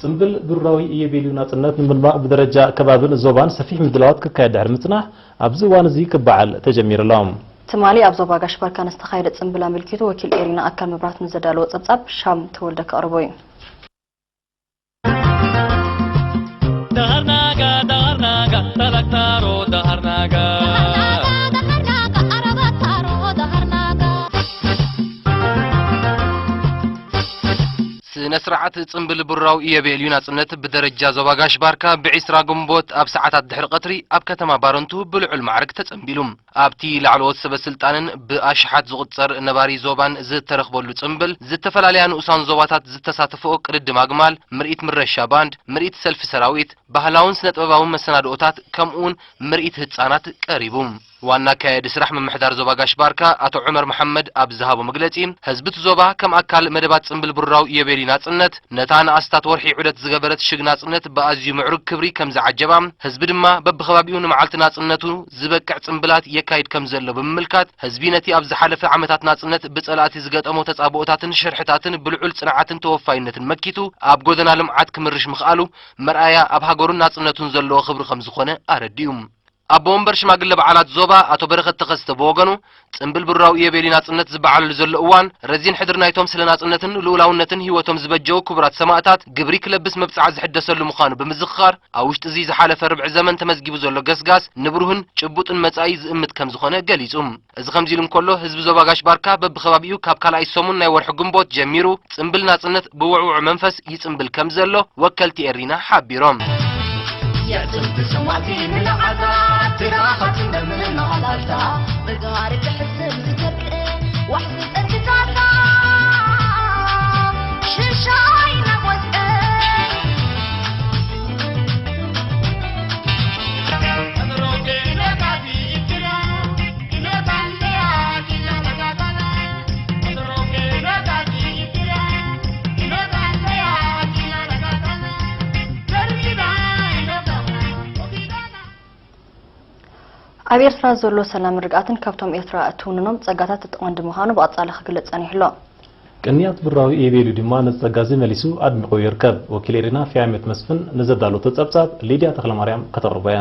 ጽምብል ብሩራዊ ኢዮቤልዩ ናጽነት ንምድማቕ ብደረጃ ከባብን ዞባን ሰፊሕ ምድላዋት ክካየድ ድሕሪ ምጽናሕ፣ ኣብዚ እዋን እዚ ክበዓል ተጀሚሩ ኣሎ። ትማሊ ኣብ ዞባ ጋሽ ባርካ ንዝተኻየደ ጽምብል ኣመልኪቱ ወኪል ኤሪና ኣካል መብራት ንዘዳለዎ ጸብጻብ ሻም ተወልደ ከቕርቦ እዩ። Daharnaga, daharnaga, talaktaro, daharnaga. ስነ ስርዓት ጽምብል ብሩራዊ ኢዮቤልዩ ናጽነት ብደረጃ ዞባ ጋሽ ባርካ ብዒስራ ግንቦት ኣብ ሰዓታት ድሕሪ ቀትሪ ኣብ ከተማ ባረንቱ ብልዑል ማዕርግ ተጸምቢሉ። ኣብቲ ላዕለዎት ሰበ ስልጣንን ብኣሽሓት ዝቑጸር ነባሪ ዞባን ዝተረኽበሉ ጽምብል፣ ዝተፈላለያ ንኡሳን ዞባታት ዝተሳተፈኦ ቅድድም ኣግማል፣ ምርኢት ምረሻ ባንድ፣ ምርኢት ሰልፊ ሰራዊት፣ ባህላውን ስነ-ጥበባውን መሰናድኦታት፣ ከምኡውን ምርኢት ህጻናት ቀሪቡ። ዋና ኣካያዲ ስራሕ ምምሕዳር ዞባ ጋሽ ባርካ ኣቶ ዑመር መሓመድ ኣብ ዝሃቦ መግለጺ፣ ህዝቢ እቲ ዞባ ከም ኣካል መደባት ጽምብል ብሩራዊ ኢዮቤልዩ ናጽነት፣ ነታ ንኣስታት ወርሒ ዑደት ዝገበረት ሽግ ናጽነት ብኣዝዩ ምዕሩግ ክብሪ ከም ዝዓጀባ፣ ህዝቢ ድማ በብኸባቢኡ ንመዓልቲ ናጽነቱ ዝበቅዕ ጽምብላት የካይድ ከም ዘሎ ብምምልካት፣ ህዝቢ ነቲ ኣብ ዝሓለፈ ዓመታት ናጽነት ብጸላእቲ ዝገጠሞ ተጻብኦታትን ሽርሕታትን ብልዑል ጽንዓትን ተወፋይነትን መኪቱ ኣብ ጎደና ልምዓት ክምርሽ ምኽኣሉ መርኣያ ኣብ ሃገሩን ናጽነቱን ዘለዎ ክብሪ ከም ዝኾነ ኣረዲኡ። ኣቦ ወንበር ሽማግለ በዓላት ዞባ ኣቶ በረኸት ተኸስተ ብወገኑ፣ ጽምብል ብሩራዊ ኢዮቤልዩ ናጽነት ዝበዓለሉ ዘሎ እዋን፣ ረዚን ሕድሪ ናይቶም ስለ ናጽነትን ልኡላውነትን ህይወቶም ዝበጀዉ ክቡራት ሰማእታት ግብሪ ክለብስ መብጽዓ ዝሕደሰሉ ምዃኑ ብምዝኽኻር፣ ኣብ ውሽጢ እዚ ዝሓለፈ ርብዒ ዘመን ተመዝጊቡ ዘሎ ገስጋስ ንብሩህን ጭቡጥን መጻኢ ዝእምት ከም ዝኾነ ገሊጹ። እዚ ከምዚ ኢሉ እንከሎ፣ ህዝቢ ዞባ ጋሽ ባርካ በብኸባቢኡ ካብ ካልኣይ ሰሙን ናይ ወርሒ ግንቦት ጀሚሩ ጽምብል ናጽነት ብውዕውዕ መንፈስ ይጽምብል ከም ዘሎ ወከልቲ ኤሪና ሓቢሮም። የጽንት ስዋቲ ንለዓዛ ትራኻትን በምንናላታ ብጋር ትሕስብ ዝሰርቅ ዋሕዚ ጸርግታታ ሽሻይ ናብ ወዝቀ ኣብ ኤርትራ ዘሎ ሰላምን ርግኣትን ካብቶም ኤርትራ እትውንኖም ጸጋታት እቲ ቀንዲ ምዃኑ ብቐጻሊ ክግለጽ ጸኒሑ ኣሎ። ቅንያት ብራዊ ኢዮቤልዩ ድማ ነዚ ጸጋ እዚ መሊሱ ኣድሚቑ ይርከብ። ወኪል ኤሪና ፊያሜት መስፍን ንዘዳለወቶ ጸብጻብ ሊድያ ተኽለማርያም ከተቕርቦ እያ።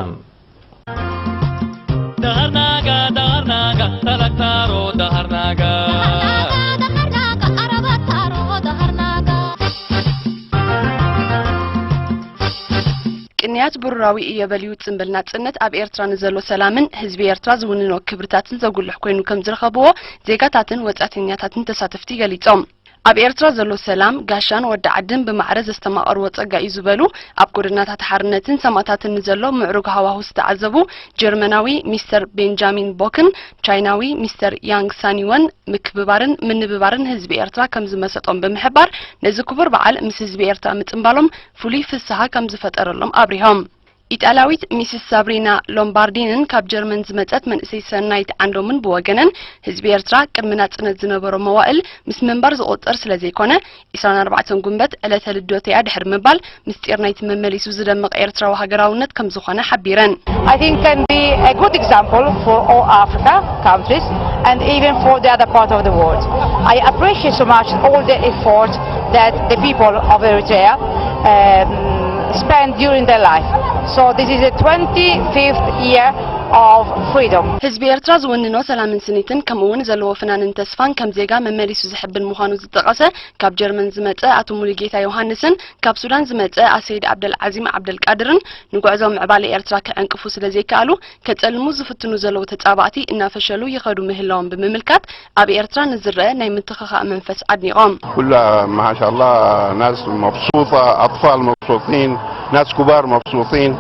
ዳሃርናጋ፣ ዳሃርናጋ፣ ታላክታሮ ዳሃርናጋ። ቅንያት ብሩራዊ ኢዮቤልዩ ጽምብል ናጽነት ኣብ ኤርትራ ንዘሎ ሰላምን ህዝቢ ኤርትራ ዝውንኖ ክብርታትን ዘጉልሕ ኮይኑ ከም ዝረኸብዎ ዜጋታትን ወጻእተኛታትን ተሳተፍቲ ገሊጾም። ኣብ ኤርትራ ዘሎ ሰላም፣ ጋሻን ወዲ ዓድን ብማዕረ ዘስተማቐርዎ ጸጋ እዩ ዝበሉ፣ ኣብ ጎደናታት ሓርነትን ሰማእታትን ንዘሎ ምዕሩግ ሃዋሁ ዝተዓዘቡ ጀርመናዊ ሚስተር ቤንጃሚን ቦክን ቻይናዊ ሚስተር ያንግ ሳኒወን፣ ምክብባርን ምንብባርን ህዝቢ ኤርትራ ከም ዝመሰጦም ብምሕባር፣ ነዚ ክቡር በዓል ምስ ህዝቢ ኤርትራ ምጽንባሎም ፍሉይ ፍስሃ ከም ዝፈጠረሎም ኣብሪሆም። ኢጣልያዊት ሚስስ ሳብሪና ሎምባርዲንን ካብ ጀርመን ዝመጸት መንእሰይ ሰናይት ዓንዶምን ብወገነን፣ ህዝቢ ኤርትራ ቅድሚ ናጽነት ዝነበሮ መዋእል ምስ ምንባር ዝቑጸር ስለ ዘይኮነ፣ ዕስራን ኣርባዕተን ጉንበት ዕለተ ልደተያ ድሕሪ ምባል፣ ምስጢር ናይቲ መመሊሱ ዝደምቕ ኤርትራዊ ሃገራውነት ከም ዝኾነ ሓቢረን። I think can be a good example for all Africa countries and even for the other part of the world. I appreciate so much all the effort that the people of Eritrea um, spend during their life. So this is the twenty-fifth year of freedom. ህዝቢ ኤርትራ ዝውንኖ ሰላምን ስኒትን ከምኡ እውን ዘለዎ ፍናንን ተስፋን ከም ዜጋ መመሊሱ ዝሕብን ምዃኑ ዝጠቐሰ ካብ ጀርመን ዝመጸ ኣቶ ሙሉጌታ ዮሃንስን ካብ ሱዳን ዝመጸ ኣሰይድ ዓብደል ዓዚም ዓብደል ቃድርን ንጉዕዞ ምዕባለ ኤርትራ ክዕንቅፉ ስለ ዘይከኣሉ ከጸልሙ ዝፍትኑ ዘለዉ ተጻባእቲ እናፈሸሉ ይኸዱ ምህላዎም ብምምልካት ኣብ ኤርትራ ንዝረአ ናይ ምትኽኻእ መንፈስ ኣድኒቖም። كلها ما شاء الله ناس مبسوطة، أطفال مبسوطين، ناس كبار مبسوطين،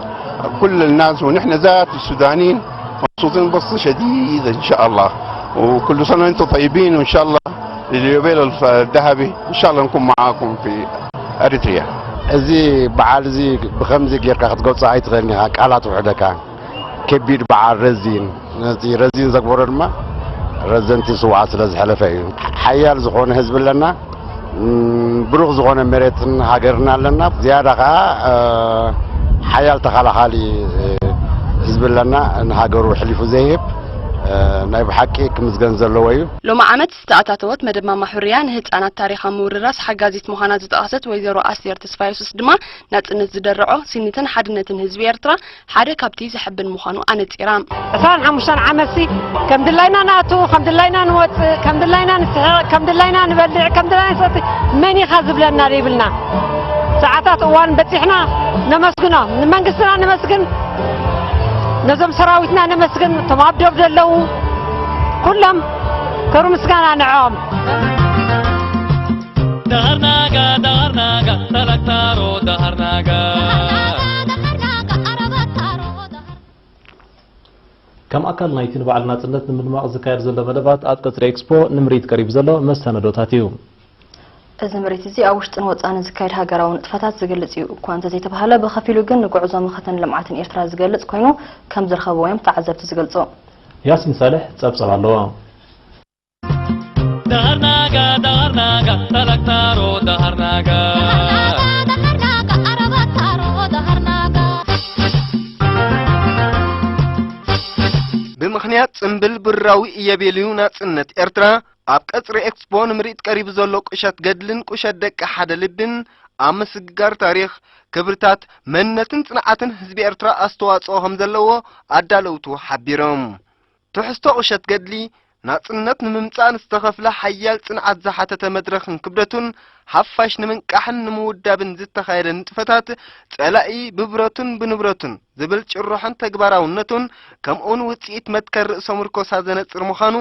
كل الناس ونحن ذات السودانيين مبسوطين بسطة شديدة إن شاء الله. وكل سنة وأنتم طيبين، وإن شاء الله اليوبيل الذهبي إن شاء الله نكون معاكم في أريتريا. እዚ በዓል እዚ ብኸምዚ ጌርካ ክትገልጾ ኣይትኽእልን ኢኻ፣ ቃላት ውሕደካ። ከቢድ በዓል ረዚን፣ ነቲ ረዚን ዘግበሮ ድማ ረዘንቲ ስውኣት ስለ ዝሓለፈ እዩ። ሓያል ዝኾነ ህዝቢ ኣለና፣ እም፣ ብሩኽ ዝኾነ መሬትን ሃገርን ኣለና። ዝያዳ ኸዓ፣ እ፣ ሓያል ተኸላኻሊ፣ እ፣ ህዝቢ ኣለና፣ ንሃገሩ ኣሕሊፉ ዘይህብ። ናይ ብሓቂ ክምዝገን ዘለዎ እዩ። ሎሚ ዓመት ዝተኣታተወት መደብ ማማ ሕርያ ንህጻናት ታሪኻ ምውርራስ ሓጋዚት ምዃና ዝጠቐሰት ወይዘሮ ኣስቴር ተስፋየሱስ ድማ ናጽነት ዝደርዖ ስኒትን ሓድነትን ህዝቢ ኤርትራ ሓደ ካብቲ ዘሐብን ምዃኑ ኣነጺራ። ዕስራን ሓሙሽተን ዓመትሲ ከም ድላይና ንኣቱ፣ ከም ድላይና ንወጽእ፣ ከም ድላይና ንስሕቕ፣ ከም ድላይና ንበልዕ፣ ከም ድላይና ንሰቲ መን ኢኻ ዝብለና ዘይብልና ሰዓታት እዋን በጺሕና። ነመስግኖ፣ ንመንግስትና ነመስግን፣ ነዞም ሰራዊትና ነመስግን፣ እቶም ኣብ ዶብ ዘለዉ ኩሎም ክብሪ ምስጋና ንዕኦም። Daharnaga, daharnaga, talaktaro daharnaga. ከም ኣካል ናይቲ ንበዓል ናጽነት ንምድማቕ ዝካየድ ዘሎ መደባት ኣብ ቀጽሪ ኤክስፖ ንምርኢት ቀሪቡ ዘሎ መሰነዶታት እዩ። እዚ ምርኢት እዚ ኣብ ውሽጥን ወጻእን ዝካየድ ሃገራዊ ንጥፈታት ዝገልጽ እዩ እኳ እንተዘይተባህለ፣ ብኸፊሉ ግን ንጉዕዞ መኸተን ልምዓትን ኤርትራ ዝገልጽ ኮይኑ ከም ዝረኸብዎ እዮም ተዓዘብቲ ዝገልጹ። ያስሚን ሳልሕ ጸብጸብ ኣለዎ። Daharnaga, daharnaga, talaktaro daharnaga. ብምኽንያት ጽምብል ብራዊ እየቤልዩ ናጽነት ኤርትራ ኣብ ቀጽሪ ኤክስፖ ንምርኢት ቀሪቡ ዘሎ ቁሸት ገድልን ቁሸት ደቂ ሓደ ልብን ኣብ ምስግጋር ታሪኽ፣ ክብርታት፣ መንነትን ጽንዓትን ህዝቢ ኤርትራ ኣስተዋጽኦ ከም ዘለዎ ኣዳለውቱ ሓቢሮም። ትሕዝቶ ቁሸት ገድሊ፣ ናጽነት ንምምጻእ ንዝተኸፍለ ሓያል ጽንዓት ዝሓተተ መድረኽን ክብደቱን ሓፋሽ ንምንቃሕን ንምውዳብን ዝተኻየደ ንጥፈታት፣ ጸላኢ ብብረቱን ብንብረቱን ዝብል ጭርሖን ተግባራውነቱን፣ ከምኡውን ውጽኢት መትከል ርእሰ ምርኮሳ ዘነጽር ምዃኑ፣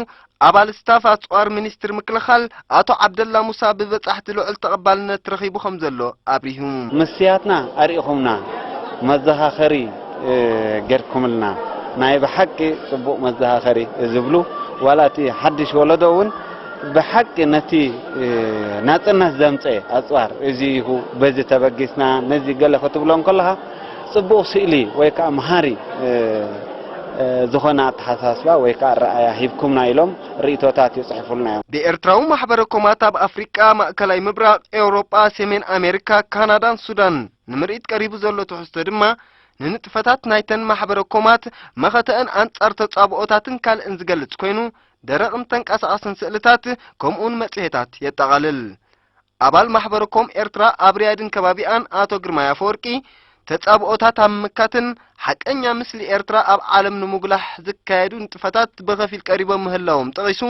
ኣባል ስታፍ ኣጽዋር ሚኒስትሪ ምክልኻል ኣቶ ዓብደላ ሙሳ ብበጻሕቲ ልዑል ተቐባልነት ረኺቡ ከም ዘሎ ኣብሪሁ። መስትያትና ኣርኢኹምና፣ መዘኻኸሪ እ፣ ጌርኩምልና፣ ናይ ብሓቂ ጽቡቕ መዘኻኸሪ ዝብሉ፣ ዋላ እቲ ሓድሽ ወለዶ እውን ብሓቂ ነቲ እ፣ ናጽነት ዘምጸ ኣጽዋር እዚ ኢኹ፣ በዚ ተበጊስና፣ ነዚ ገለ ክትብሎ እንከለኻ፣ ጽቡቕ ስእሊ ወይ ከኣ መሃሪ እ፣ እ፣ ዝኾነ ኣተሓሳስባ ወይ ከኣ ኣረኣእያ ሂብኩምና ኢሎም ርእይቶታት ይጽሕፉልና እዮም። ብኤርትራዊ ማሕበረ ኮማት ኣብ ኣፍሪቃ፣ ማእከላይ ምብራቕ፣ ኤውሮጳ፣ ሰሜን ኣሜሪካ፣ ካናዳን ሱዳን ንምርኢት ቀሪቡ ዘሎ ትሕዝቶ ድማ፣ ንንጥፈታት ናይተን ማሕበረ ኮማት፣ መኸተኣን ኣንጻር ተጻብኦታትን ካልእን ዝገልጽ ኮይኑ፣ ደረቕን ተንቀሳቓስን ስእልታት፣ ከምኡውን መጽሔታት የጠቓልል። ኣባል ማሕበረ ኮም ኤርትራ ኣብ ሪያድን ከባቢኣን ኣቶ ግርማይ ኣፈወርቂ፣ ተጻብኦታት ኣብ ምምካትን ሓቀኛ ምስሊ ኤርትራ ኣብ ዓለም ንምጉላሕ ዝካየዱ ንጥፈታት ብኸፊል ቀሪቦም ምህላዎም ጠቒሱ፣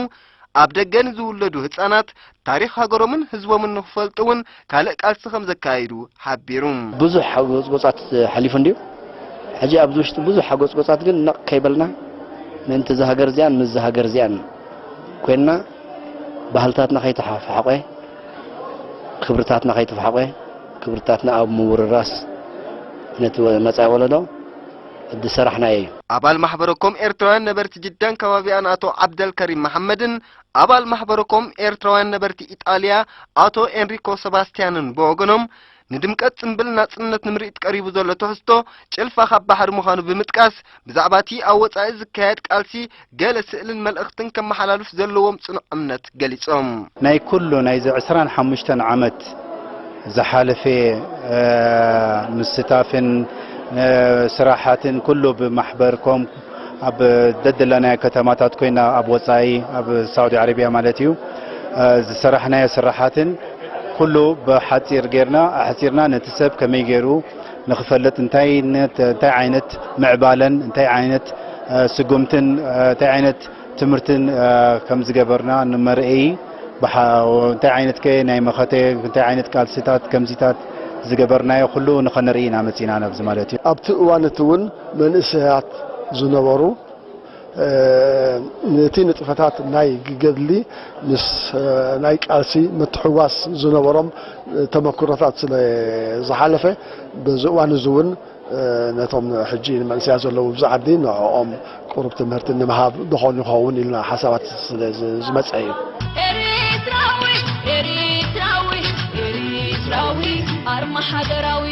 ኣብ ደገ ንዝውለዱ ህጻናት ታሪኽ ሃገሮምን ህዝቦምን ንኽፈልጡ እውን ካልእ ቃልሲ ከም ዘካየዱ ሓቢሩ። ብዙሕ ሓጎጽጎጻት ሓሊፉ እንድዩ። ሕጂ ኣብዚ ውሽጢ ብዙሕ ሓጎጽጎጻት ግን ነቕ ከይበልና ምእንቲ እዛ ሃገር እዚኣን ምስዛ ሃገር እዚኣን ኮይንና ባህልታትና ከይተሓፋሕቆ፣ ክብርታትና ከይተፋሕቆ፣ ክብርታትና ኣብ ምውርራስ ነቲ ወ- መጻኢ ወለዶ ዝሰራሕናዮ እዩ። ኣባል ማሕበረ ኮም ኤርትራውያን ነበርቲ ጅዳን ከባቢኣን ኣቶ ዓብደልከሪም መሓመድን ኣባል ማሕበረ ኮም ኤርትራውያን ነበርቲ ኢጣልያ ኣቶ ኤንሪኮ ሰባስቲያንን ብወገኖም፣ ንድምቀት ጽምብል ናጽነት ንምርኢት ቀሪቡ ዘሎ ትሕዝቶ ጭልፋ ካብ ባሕሪ ምዃኑ ብምጥቃስ፣ ብዛዕባ እቲ ኣብ ወጻኢ ዝካየድ ቃልሲ ገለ ስእልን መልእኽትን ከመሓላልፍ ዘለዎም ጽኑዕ እምነት ገሊጾም። ናይ ኩሉ ናይዚ ዕስራን ሓሙሽተን ዓመት ዝሓለፈ ምስታፍን ስራሓትን ኩሉ ብማሕበር ኮም ኣብ ደደለናዮ ከተማታት ኮይና ኣብ ወጻኢ ኣብ ሳውዲ ዓረብያ ማለት እዩ ዝሰራሕናዮ ስራሓትን ኩሉ ብሓጺር ጌርና ኣሕጺርና ነቲ ሰብ ከመይ ገይሩ ንኽፈልጥ እንታይ ዓይነት ምዕባለን እንታይ ዓይነት ስጉምትን እንታይ ዓይነት ትምህርትን ከም ዝገበርና ንመርኤይ እንታይ ዓይነት ከ ናይ መኸተ እንታይ ዓይነት ቃልስታት ከምዚታት ዝገበርናዮ ኩሉ ንኸነርኢ ኢና መጺና ናብዚ ማለት እዩ። ኣብቲ እዋን እቲ እውን መንእሰያት ዝነበሩ ነቲ ንጥፈታት ናይ ገድሊ ምስ ናይ ቃልሲ ምትሕውዋስ ዝነበሮም ተመክሮታት ስለ ዝሓለፈ በዚ እዋን እዚ እውን ነቶም ሕጂ ንመንእሰያት ዘለዉ ኣብዚ ዓዲ ንዕኦም ቁሩብ ትምህርቲ ንምሃብ ድኾን ይኸውን ኢልና ሓሳባት ስለ ዝመጸ እዩ። ኤሪትራዊ ኤሪትራዊ ኤሪትራዊ ኣርማ ሃገራዊ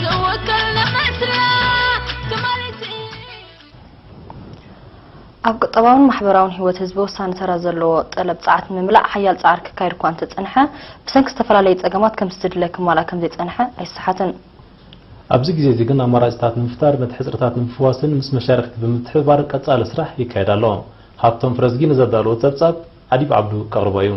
ዝውክል ንመስላ ትማሊ ኣብ ቁጠባውን ማሕበራውን ህይወት ህዝቢ ወሳኒ ተራ ዘለዎ ጠለብ ጸዓት ንምምላእ ሓያል ጻዕሪ ክካየድ እኳ እንተጸንሐ፣ ብሰንኪ ዝተፈላለዩ ጸገማት ከምቲ ዝድለ ክማላእ ከም ዘይጸንሐ ኣይሰሓትን። ኣብዚ ግዜ እዚ ግን ኣማራጺታት ንምፍጣር፣ ነቲ ሕጽርታት ንምፍዋስን ምስ መሻርኽቲ ብምትሕብባር ቀጻሊ ስራሕ ይካየድ ኣሎ። ሃብቶም ፍረዝጊ ንዘዳለዎ ጸብጻብ ዓዲብ ዓብዱ ከቕርቦ እዩ።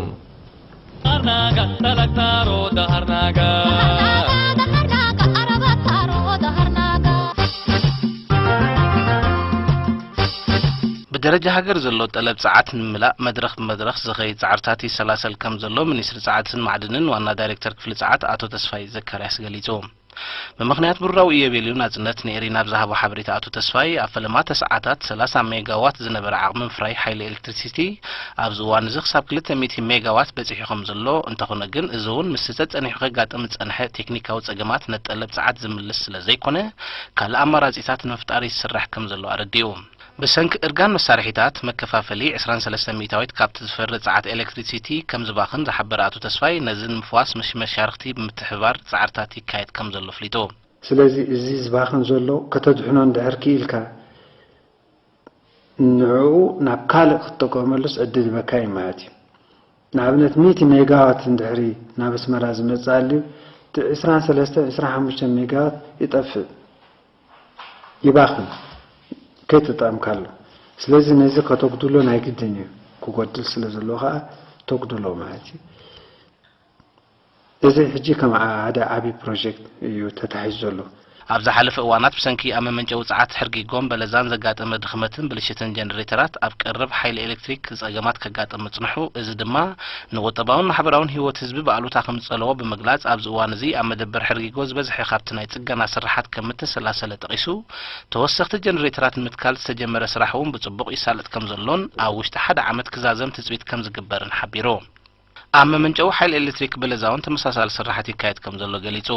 ብደረጃ ሃገር ዘሎ ጠለብ ጸዓት ንምምላእ መድረኽ ብመድረኽ ዝኸይድ ጻዕርታት ይሰላሰል ከም ዘሎ ሚኒስትሪ ጸዓትን ማዕድንን ዋና ዳይሬክተር ክፍሊ ጸዓት ኣቶ ተስፋይ ዘካርያስ ገሊጹ። ብምኽንያት ብሩራዊ ኢዮቤልዩ ናጽነት ንኤሪና ኣብ ዝሃቦ ሓበሬታ ኣቶ ተስፋይ፣ ኣብ ፈለማ ተስዓታት ሰላሳ ሜጋዋት ዝነበረ ዓቕሚ ምፍራይ ሓይሊ ኤሌክትሪሲቲ ኣብዚ እዋን እዚ ክሳብ ክልተ ሚእቲ ሜጋዋት በጺሑ ከም ዘሎ፣ እንተኾነ ግን እዚ እውን ምስቲ ጸጸኒሑ ከጋጥም ዝጸንሐ ቴክኒካዊ ጸገማት ነቲ ጠለብ ጸዓት ዝምልስ ስለ ዘይኮነ፣ ካልእ ኣማራጺታት ንምፍጣር ይስራሕ ከም ዘሎ ኣረዲኡ። ብሰንኪ እርጋን መሳርሒታት መከፋፈሊ ዕስራን ሰለስተን ሚእታዊት ካብቲ ዝፈሪ ጸዓት ኤሌክትሪሲቲ ከም ዝባኽን ዝሓበረ ኣቶ ተስፋይ፣ ነዚ ንምፍዋስ ምስ መሻርኽቲ ብምትሕብባር ጻዕርታት ይካየድ ከም ዘሎ ኣፍሊጡ። ስለዚ እዚ ዝባኽን ዘሎ ከተድሕኖ እንድሕር ክኢልካ፣ ንዕኡ ናብ ካልእ ክትጥቀመሉስ ዕድል ይበካ እዩ ማለት እዩ። ንኣብነት ሚእቲ ሜጋዋት እንድሕሪ ናብ ኣስመራ ዝመጽእ ኣልዩ፣ እቲ ዕስራን ሰለስተን ዕስራን ሓሙሽተን ሜጋዋት ይጠፍእ፣ ይባኽን፣ ከይተጠቐምካሉ። ስለዚ ነዚ ከተጉድሎ ናይ ግድን እዩ፣ ክጎድል ስለ ዘለዎ ከኣ ተጉድሎ ማለት እዩ። እዚ ሕጂ ከም ሓደ ዓቢ ፕሮጀክት እዩ ተታሒዙ ዘሎ። ኣብ ዝሓለፈ እዋናት ብሰንኪ ኣብ መመንጨዊ ጸዓት ሕርጊጎን በለዛን ዘጋጠመ ድኽመትን ብልሽትን ጀነሬተራት ኣብ ቀረብ ሓይሊ ኤሌክትሪክ ጸገማት ከጋጥም ምጽንሑ፣ እዚ ድማ ንቁጠባውን ማሕበራውን ህይወት ህዝቢ ብኣሉታ ከም ዝጸለዎ ብምግላጽ፣ ኣብዚ እዋን እዚ ኣብ መደበር ሕርጊጎ ዝበዝሐ ካብቲ ናይ ጽገና ስርሓት ከም እተሰላሰለ ጠቒሱ፣ ተወሰኽቲ ጀነሬተራት ንምትካል ዝተጀመረ ስራሕ እውን ብጽቡቕ ይሳለጥ ከም ዘሎን ኣብ ውሽጢ ሓደ ዓመት ክዛዘም ትጽቢት ከም ዝግበርን ሓቢሩ። ኣብ መመንጨዊ ሓይሊ ኤሌክትሪክ በለዛውን ተመሳሳሊ ስራሓት ይካየድ ከም ዘሎ ገሊጹ።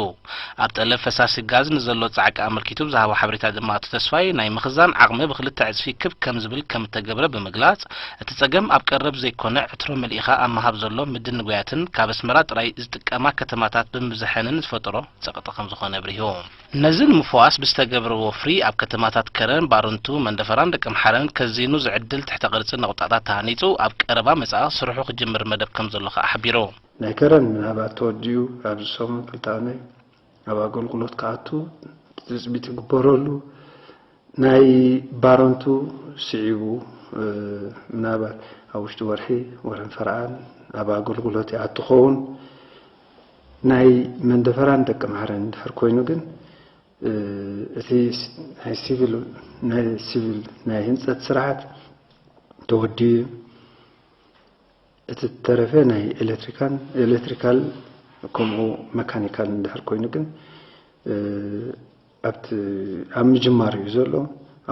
ኣብ ጠለብ ፈሳሲ ጋዝ ንዘሎ ጻዕቂ ኣመልኪቱ ብዝሃቦ ሓበሬታ ድማ ኣቶ ተስፋይ፣ ናይ ምኽዛን ዓቕሚ ብክልተ ዕጽፊ ክብ ከም ዝብል ከም እተገብረ ብምግላጽ፣ እቲ ጸገም ኣብ ቀረብ ዘይኮነ ዕትሮ መሊእኻ ኣብ ምሃብ ዘሎ ምድንጓያትን ካብ ኣስመራ ጥራይ ዝጥቀማ ከተማታት ብምብዝሐንን ዝፈጠሮ ጸቕጢ ከም ዝኾነ ኣብሪሁ። ነዚ ንምፍዋስ ብዝተገብረ ወፍሪ ኣብ ከተማታት ከረን፣ ባረንቱ፣ መንደፈራን ደቀምሓረን ከዚኑ ዝዕድል ትሕተ ቅርጺ ነቑጣታት ተሃኒጹ ኣብ ቀረባ መጻኢ ስርሑ ክጅምር መደብ ከም ዘሎ ከኣ ሓቢሩ። ናይ ከረን ምናልባት ተወዲኡ ኣብዚ ሰሙን ክልተ ኣብ ናይ ኣብ ኣገልግሎት ክኣቱ ትጽቢት ይግበረሉ። ናይ ባረንቱ ስዒቡ፣ እ፣ ምናልባት ኣብ ውሽጢ ወርሒ፣ ወርሕን ፈረቓን ኣብ ኣገልግሎት ይኣቱ ኸውን። ናይ መንደፈራን ደቀምሓረን እንድሕር ኮይኑ ግን፣ እ፣ እቲ ስ-፣ ናይ ሲቪል፣ ናይ ሲቪል ናይ ህንጸት ስራሓት ተወዲኡ እዩ። እቲ ዝተረፈ ናይ ኤሌክትሪካን፣ ኤሌክትሪካል ከምኡ መካኒካል እንድሕር ኮይኑ ግን፣ እ፣ ኣብቲ፣ ኣብ ምጅማር እዩ ዘሎ።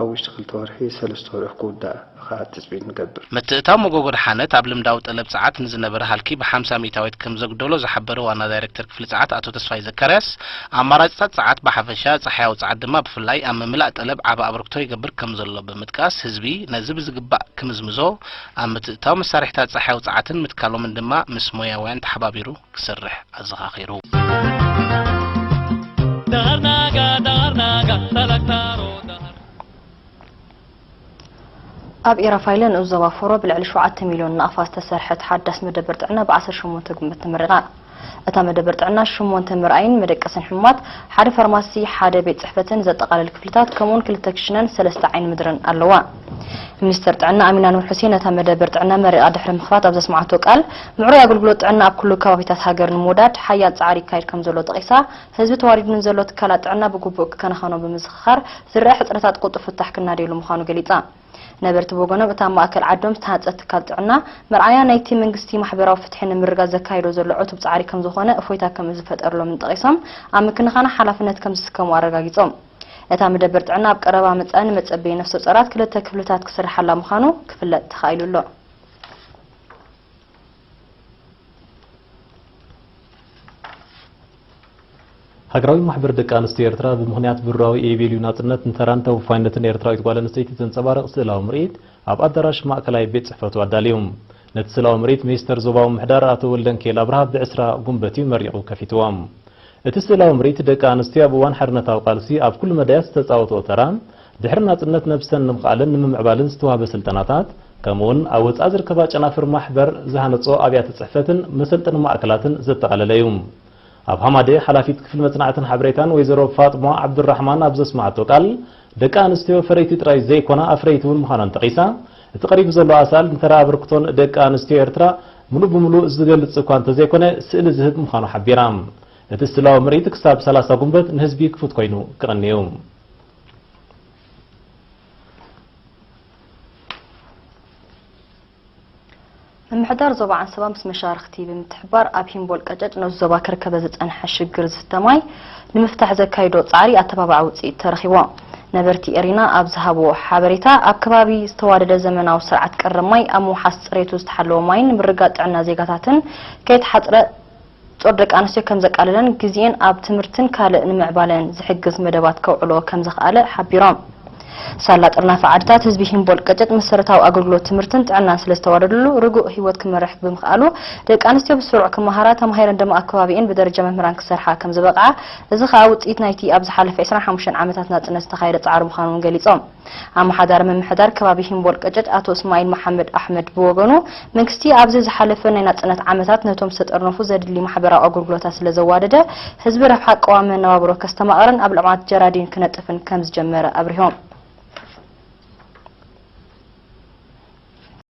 ኣብ ውሽጢ ክልተ ወርሒ፣ ሰለስተ ወርሒ ክውዳእ ኸኣ ትጽቢት ንገብር። ምትእታው መጎጎ ደሓነት ኣብ ልምዳዊ ጠለብ ጸዓት ንዝነበረ ሃልኪ ብሓምሳ ሚእታዊት ከም ዘጉደሎ ዝሓበረ ዋና ዳይሬክተር ክፍሊ ጸዓት ኣቶ ተስፋይ ዘካርያስ፣ ኣማራጺታት ጸዓት ብሓፈሻ፣ ጸሓያዊ ጸዓት ድማ ብፍላይ ኣብ ምምላእ ጠለብ ዓቢ ኣበርክቶ ይገብር ከም ዘሎ ብምጥቃስ፣ ህዝቢ ነዚ ብዝግባእ ክምዝምዞ፣ ኣብ ምትእታው መሳርሒታት ጸሓያዊ ጸዓትን ምትካሎምን ድማ ምስ ሞያውያን ተሓባቢሩ ክሰርሕ ኣዘኻኺሩ። ኣብ ኤራፋይለ ንኡስ ዞባ ፎሮ ብልዕሊ ሸውዓተ ሚልዮን ናቕፋ ዝተሰርሐት ሓዳስ መደበር ጥዕና ብ ዓሰርተ ሸሞንተ ግንቦት ተመሪቓ። እታ መደበር ጥዕና ሸሞንተ መርኣይን መደቀስን ሕሙማት፣ ሓደ ፋርማሲ፣ ሓደ ቤት ጽሕፈትን ዘጠቓልል ክፍልታት፣ ከምኡውን ክልተ ክሽነን ሰለስተ ዓይኒ ምድርን ኣለዋ። ሚኒስተር ጥዕና ኣሚና ኑር ሑሴን ነታ መደበር ጥዕና መሪቓ ድሕሪ ምኽፋት ኣብ ዘስምዓቶ ቃል፣ ምዕሩይ ኣገልግሎት ጥዕና ኣብ ኩሉ ከባቢታት ሃገር ንምውዳድ ሓያል ጻዕሪ ይካየድ ከም ዘሎ ጠቒሳ፣ ህዝቢ ተዋሪዱ ንዘሎ ትካላት ጥዕና ብግቡእ ክከናኸኖ ብምዝኽኻር፣ ዝረኣ ሕጽረታት ቅልጡፍ ፍታሕ ክናደየሉ ምዃኑ ገሊጻ። ነበርቲ ብወገኖም፣ እታ ኣብ ማእከል ዓዶም ዝተሃንጸት ትካል ጥዕና፣ መርኣያ ናይቲ መንግስቲ ማሕበራዊ ፍትሒ ንምርግጋጽ ዘካይዶ ዘሎ ዕቱብ ጻዕሪ ከም ዝኾነ እፎይታ ከም ዝፈጠረሎምን ጠቒሶም፣ ኣብ ምክንኻና ሓላፍነት ከም ዝስከሙ ኣረጋጊጾም። እታ መደበር ጥዕና ኣብ ቀረባ መጻኢ ንመጸበዪ ነፍሰ ጾራት ክልተ ክፍልታት ክስርሓላ ምዃኑ ክፍለጥ ተኻኢሉ ኣሎ። ሃገራዊ ማሕበር ደቂ ኣንስትዮ ኤርትራ ብምኽንያት ብሩራዊ ኢዮቤልዩ ናጽነት ንተራን ተወፋይነትን ኤርትራዊት ጓል ኣንስተይቲ ዘንጸባርቕ ስእላዊ ምርኢት ኣብ ኣዳራሽ ማእከላይ ቤት ጽሕፈቱ ኣዳልዩ። ነቲ ስእላዊ ምርኢት ሚኒስተር ዞባዊ ምሕዳር ኣቶ ወልደንኪኤል ኣብርሃ ብዕስራ ጉንበት እዩ መሪቑ ከፊትዎ። እቲ ስእላዊ ምርኢት ደቂ ኣንስትዮ ኣብ እዋን ሓርነታዊ ቃልሲ ኣብ ኩሉ መዳያት ዝተጻወትኦ ተራ፣ ድሕሪ ናጽነት ነብሰን ንምኽኣልን ንምምዕባልን ዝተዋህበ ስልጠናታት፣ ከምኡውን ኣብ ወጻኢ ዝርከባ ጨናፍር ማሕበር ዝሃነጾ ኣብያተ ጽሕፈትን መሰልጠኒ ማእከላትን ዘጠቓለለ እዩ። ኣብ ሃማደ ሓላፊት ክፍሊ መጽናዕትን ሓበሬታን ወይዘሮ ፋጥሞ ዓብዱራሕማን ኣብ ዘስማዓቶ ቃል፣ ደቂ ኣንስትዮ ፈረይቲ ጥራይ ዘይኮና ኣፍረይቲ እውን ምዃነን ጠቒሳ፣ እቲ ቀሪቡ ዘሎ ኣሳእል ንተራ ኣበርክቶን ደቂ ኣንስትዮ ኤርትራ ምሉእ ብምሉእ ዝገልጽ እኳ እንተዘይኮነ ስእሊ ዝህብ ምዃኑ ሓቢራ። እቲ ስእላዊ ምርኢት ክሳብ ሰላሳ ጉንበት ንህዝቢ ክፉት ኮይኑ ክቐኒ እዩ። ምምሕዳር ዞባ ዓንሰባ ምስ መሻርኽቲ ብምትሕብባር ኣብ ሂምቦል ቀጨጭ ንኡስ ዞባ ከርከበ ዝጸንሐ ሽግር ዝስተ ማይ ንምፍታሕ ዘካይዶ ጻዕሪ ኣተባባዒ ውጽኢት ተረኺቦ። ነበርቲ ኤሪና ኣብ ዝሃብዎ ሓበሬታ፣ ኣብ ከባቢ ዝተዋደደ ዘመናዊ ስርዓት ቀረብ ማይ ኣብ ምውሓስ ጽሬቱ ዝተሓለወ ማይን ምርጋጥ ጥዕና ዜጋታትን ከይተሓጽረ ጾር ደቂ ኣንስትዮ ከም ዘቃለለን ግዜኤን ኣብ ትምህርትን ካልእ ንምዕባለን ዝሕግዝ መደባት ከውዕሎ ከም ዘኽኣለ ሓቢሮም። ሳላ ጥርናፈ ዓድታት ህዝቢ ሂምቦል ቀጨጭ መሰረታዊ ኣገልግሎት ትምህርትን ጥዕናን ስለ ዝተዋደደሉ ርጉእ ህይወት ክመርሕ ብምኽኣሉ ደቂ ኣንስትዮ ብስሩዕ ክመሃራ ተማሂረን ድማ ኣከባቢኤን ብደረጃ መምህራን ክሰርሓ ከም ዝበቕዓ እዚ ኸኣ ውጽኢት ናይቲ ኣብ ዝሓለፈ ዕስራን ሓሙሽተን ዓመታት ናጽነት ዝተኻየደ ጻዕሪ ምዃኑ እውን ገሊጾም። ኣመሓዳሪ ምምሕዳር ከባቢ ሂምቦል ቀጨጭ ኣቶ እስማኤል መሓመድ ኣሕመድ ብወገኑ መንግስቲ ኣብዚ ዝሓለፈ ናይ ናጽነት ዓመታት ነቶም ዝተጠርነፉ ዘድሊ ማሕበራዊ ኣገልግሎታት ስለ ዘዋደደ ህዝቢ ረብሓ ቀዋሚ መነባብሮ ከስተማቕርን ኣብ ልምዓት ጀራዲን ክነጥፍን ከም ዝጀመረ ኣብሪሆም።